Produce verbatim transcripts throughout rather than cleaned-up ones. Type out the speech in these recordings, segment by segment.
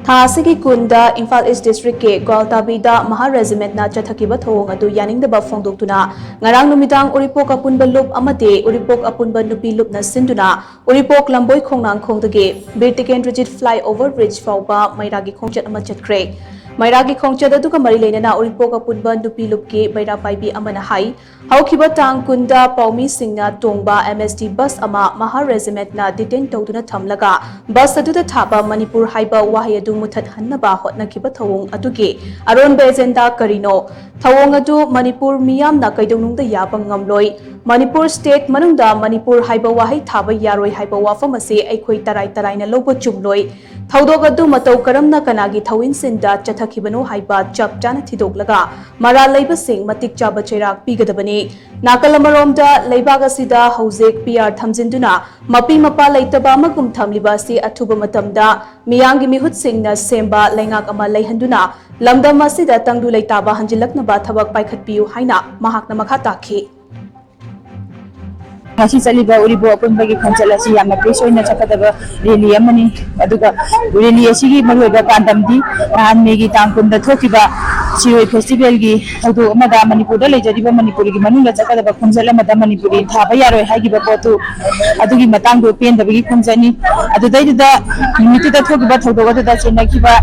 ꯊꯥ ꯑꯁꯤꯒꯤ ꯀꯨꯟꯗ ꯏꯝꯐꯥꯜ ꯏꯁ ꯗꯤꯁꯇ꯭ꯔꯤꯛꯀꯤ ꯒ꯭ꯋꯥꯜꯇꯥꯕꯤꯗ ꯃꯍꯥ ꯔꯦꯖꯤꯃꯦꯟꯠꯅ ꯆꯠꯊꯈꯤꯕ ꯊꯧꯑꯣꯡ ꯑꯗꯨ ꯌꯥꯅꯤꯡꯗꯕ ꯐꯣꯡꯗꯣꯛꯇꯨꯅ ꯉꯔꯥꯡ ꯅꯨꯃꯤꯗꯥꯡ ꯎꯔꯤꯄꯣꯛ ꯑꯄꯨꯟꯕ ꯂꯨꯞ ꯑꯃꯗꯤ ꯎꯔꯤꯄꯣꯛ ꯑꯄꯨꯟꯕ ꯅꯨꯄꯤ ꯂꯨꯞꯅ ꯁꯤꯟꯗꯨꯅ ꯎꯔꯤꯄꯣꯛ ꯂꯝꯕꯣꯏ ꯈꯣꯡꯅꯥꯡꯈꯣꯡꯗꯒꯤ Bir Tikendrajit fly over bridge ꯐꯥꯎꯕ ꯃꯩꯔꯥꯒꯤ ꯈꯣꯡꯆꯠ ꯑꯃ ꯆꯠꯈ꯭ꯔꯦ꯫ ꯃꯩꯔꯥꯒꯤ ꯈꯣꯡꯆꯠ ꯑꯗꯨꯒ ꯃꯔꯤ ꯂꯩꯅꯅ ꯎꯔꯤꯄꯣꯛ ꯑꯄꯨꯟꯕ ꯅꯨꯄꯤ ꯂꯨꯞꯀꯤ ꯃꯩꯔꯥ ꯄꯥꯏꯕꯤ ꯑꯃꯅ ꯍꯥꯏ, ꯍꯧꯈꯤꯕ ꯇꯥꯡ ꯀꯨꯟꯗ ꯄꯥꯎꯃꯤꯁꯤꯡꯅ ꯇꯣꯡꯕ ꯑꯦꯝ ꯑꯦꯁ ꯇꯤ ꯕꯁ ꯑꯃ ꯃꯍꯥ ꯔꯦꯖꯤꯃꯦꯟꯠꯅ ꯗꯤꯇꯦꯟ ꯇꯧꯗꯨꯅ ꯊꯝꯂꯒ ꯕꯁ ꯑꯗꯨꯗ ꯊꯥꯕ ꯃꯅꯤꯄꯨꯔ ꯍꯥꯏꯕ ꯋꯥꯍꯩ ꯑꯗꯨ ꯃꯨꯊꯠꯍꯟꯅꯕ ꯍꯣꯠꯅꯈꯤꯕ ꯊꯧꯑꯣꯡ ꯑꯗꯨꯒꯤ ꯑꯔꯣꯟꯕ ꯑꯦꯖꯦꯟꯗꯥ ꯀꯔꯤꯅꯣ? ꯊꯧꯑꯣꯡ ꯑꯗꯨ ꯃꯅꯤꯄꯨꯔ ꯃꯤꯌꯥꯝꯅ ꯀꯩꯗꯧꯅꯨꯡꯗ ꯌꯥꯕ ꯉꯝꯂꯣꯏ꯫ ꯃꯅꯤꯄꯨꯔ ꯁ꯭ꯇꯦꯠ ꯃꯅꯨꯡꯗ ꯃꯅꯤꯄꯨꯔ ꯍꯥꯏꯕ ꯋꯥꯍꯩ ꯊꯥꯕ ꯌꯥꯔꯣꯏ ꯍꯥꯏꯕ ꯋꯥꯐꯝ ꯑꯁꯤ ꯑꯩꯈꯣꯏ ꯇꯔꯥꯏ ꯇꯔꯥꯏꯅ ꯂꯧꯕ ꯆꯨꯝꯂꯣꯏ꯫ ꯊꯧꯗꯣꯛ ꯑꯗꯨ ꯃꯇꯧ ꯀꯔꯝꯅ ꯀꯅꯥꯒꯤ ꯊꯧꯏꯟꯁꯤꯟꯗ ꯆꯠꯊꯈꯤꯕꯅꯣ ꯍꯥꯏꯕ ꯆꯞ ꯆꯥꯅ ꯊꯤꯗꯣꯛꯂꯒ ꯃꯔꯥꯜ ꯂꯩꯕꯁꯤꯡ ꯃꯇꯤꯛ ꯆꯥꯕ ꯆꯩꯔꯥꯛ ꯄꯤꯒꯗꯕꯅꯤ꯫ ꯅꯥꯀꯜ ꯑꯃꯔꯣꯝꯗ ꯂꯩꯕꯥꯛ ꯑꯁꯤꯗ ꯍꯧꯖꯤꯛ ꯄꯤ ꯑꯥꯔ ꯊꯝꯖꯤꯟꯗꯨꯅ ꯃꯄꯤ ꯃꯄꯥ ꯂꯩꯇꯕ ꯑꯃꯒꯨꯝ ꯊꯝꯂꯤꯕ ꯑꯁꯤ ꯑꯊꯨꯕ ꯃꯇꯝꯗ ꯃꯤꯌꯥꯝꯒꯤ ꯃꯤꯍꯨꯠꯁꯤꯡꯅ ꯁꯦꯝꯕ ꯂꯩꯉꯥꯛ ꯑꯃ ꯂꯩꯍꯟꯗꯨꯅ ꯂꯝꯗꯝ ꯑꯁꯤꯗ ꯇꯪꯗꯨ ꯂꯩꯇꯥꯕ ꯍꯟꯖꯤꯜꯂꯛꯅꯕ ꯊꯕꯛ ꯄꯥꯏꯈꯠꯄꯤꯌꯨ ꯍꯥꯏꯅ ꯃꯍꯥꯛꯅ ꯃꯈꯥ ꯇꯥꯈꯤ꯫ ꯉꯁꯤ ꯆꯠꯂꯤꯕ ꯎꯔꯤꯄꯣꯛ ꯑꯄꯨꯟꯕꯒꯤ ꯈꯣꯡꯆꯠ ꯑꯁꯤ ꯌꯥꯝꯅ ꯄꯤꯁ ꯑꯣꯏꯅ ꯆꯠꯀꯗꯕ ꯔꯦꯂꯤ ꯑꯃꯅꯤ꯫ ꯑꯗꯨꯒ ꯔꯦꯂꯤ ꯑꯁꯤꯒꯤ ꯃꯔꯨꯑꯣꯏꯕ ꯄꯥꯟꯗꯝꯗꯤ ꯅꯍꯥꯟ ꯃꯦꯒꯤ ꯇꯥꯡ ꯀꯨꯟꯗ ꯊꯣꯛꯈꯤꯕ ꯁꯤꯔꯣꯏ ꯐꯦꯁꯇꯤꯚꯦꯜꯒꯤ ꯊꯧꯗꯣꯛ ꯑꯃꯗ ꯃꯅꯤꯄꯨꯔꯗ ꯂꯩꯖꯔꯤꯕ ꯃꯅꯤꯄꯨꯔꯤꯒꯤ ꯃꯅꯨꯡꯗ ꯆꯠꯀꯗꯕ ꯈꯣꯡꯆꯠ ꯑꯃꯗ ꯃꯅꯤꯄꯨꯔꯤ ꯊꯥꯕ ꯌꯥꯔꯣꯏ ꯍꯥꯏꯈꯤꯕ ꯄꯣꯠꯇꯨ ꯑꯗꯨꯒꯤ ꯃꯇꯥꯡꯗ ꯄꯦꯟꯗꯕꯒꯤ ꯈꯣꯡꯆꯠꯅꯤ꯫ ꯑꯗꯨꯗꯩꯗꯨꯗ ꯅꯨꯃꯤꯠꯇꯨꯗ ꯊꯣꯛꯈꯤꯕ ꯊꯧꯗꯣꯛ ꯑꯗꯨꯗ ꯆꯦꯟꯅꯈꯤꯕ,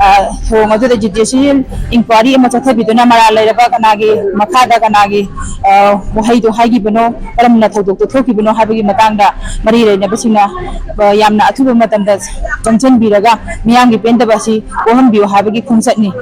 ꯑ, ꯊꯧꯑꯣꯡ ꯑꯗꯨꯗ ꯖꯨꯗꯤꯁꯤꯌꯦꯜ ꯏꯟꯀ꯭ꯋꯥꯏꯔꯤ ꯑꯃ ꯆꯠꯊꯕꯤꯗꯨꯅ ꯃꯔꯥꯜ ꯂꯩꯔꯕ ꯀꯅꯥꯒꯤ ꯃꯈꯥꯗ ꯀꯅꯥꯒꯤ, ꯑ, ꯋꯥꯍꯩꯗꯣ ꯍꯥꯏꯈꯤꯕꯅꯣ, ꯀꯔꯝꯅ ꯊꯧꯗꯣꯛꯇꯣ ꯊꯣꯛꯈꯤꯕꯅꯣ ꯍꯥꯏꯕꯒꯤ ꯃꯇꯥꯡꯗ ꯃꯔꯤ ꯂꯩꯅꯕꯁꯤꯡꯅ, ꯑ, ꯌꯥꯝꯅ ꯑꯊꯨꯕ ꯃꯇꯝꯗ ꯆꯪꯁꯤꯟꯕꯤꯔꯒ ꯃꯤꯌꯥꯝꯒꯤ ꯄꯦꯟꯗꯕ ꯑꯁꯤ ꯀꯣꯛꯍꯟꯕꯤꯌꯨ ꯍꯥꯏꯕꯒꯤ ꯈꯣꯡꯆꯠꯅꯤ꯫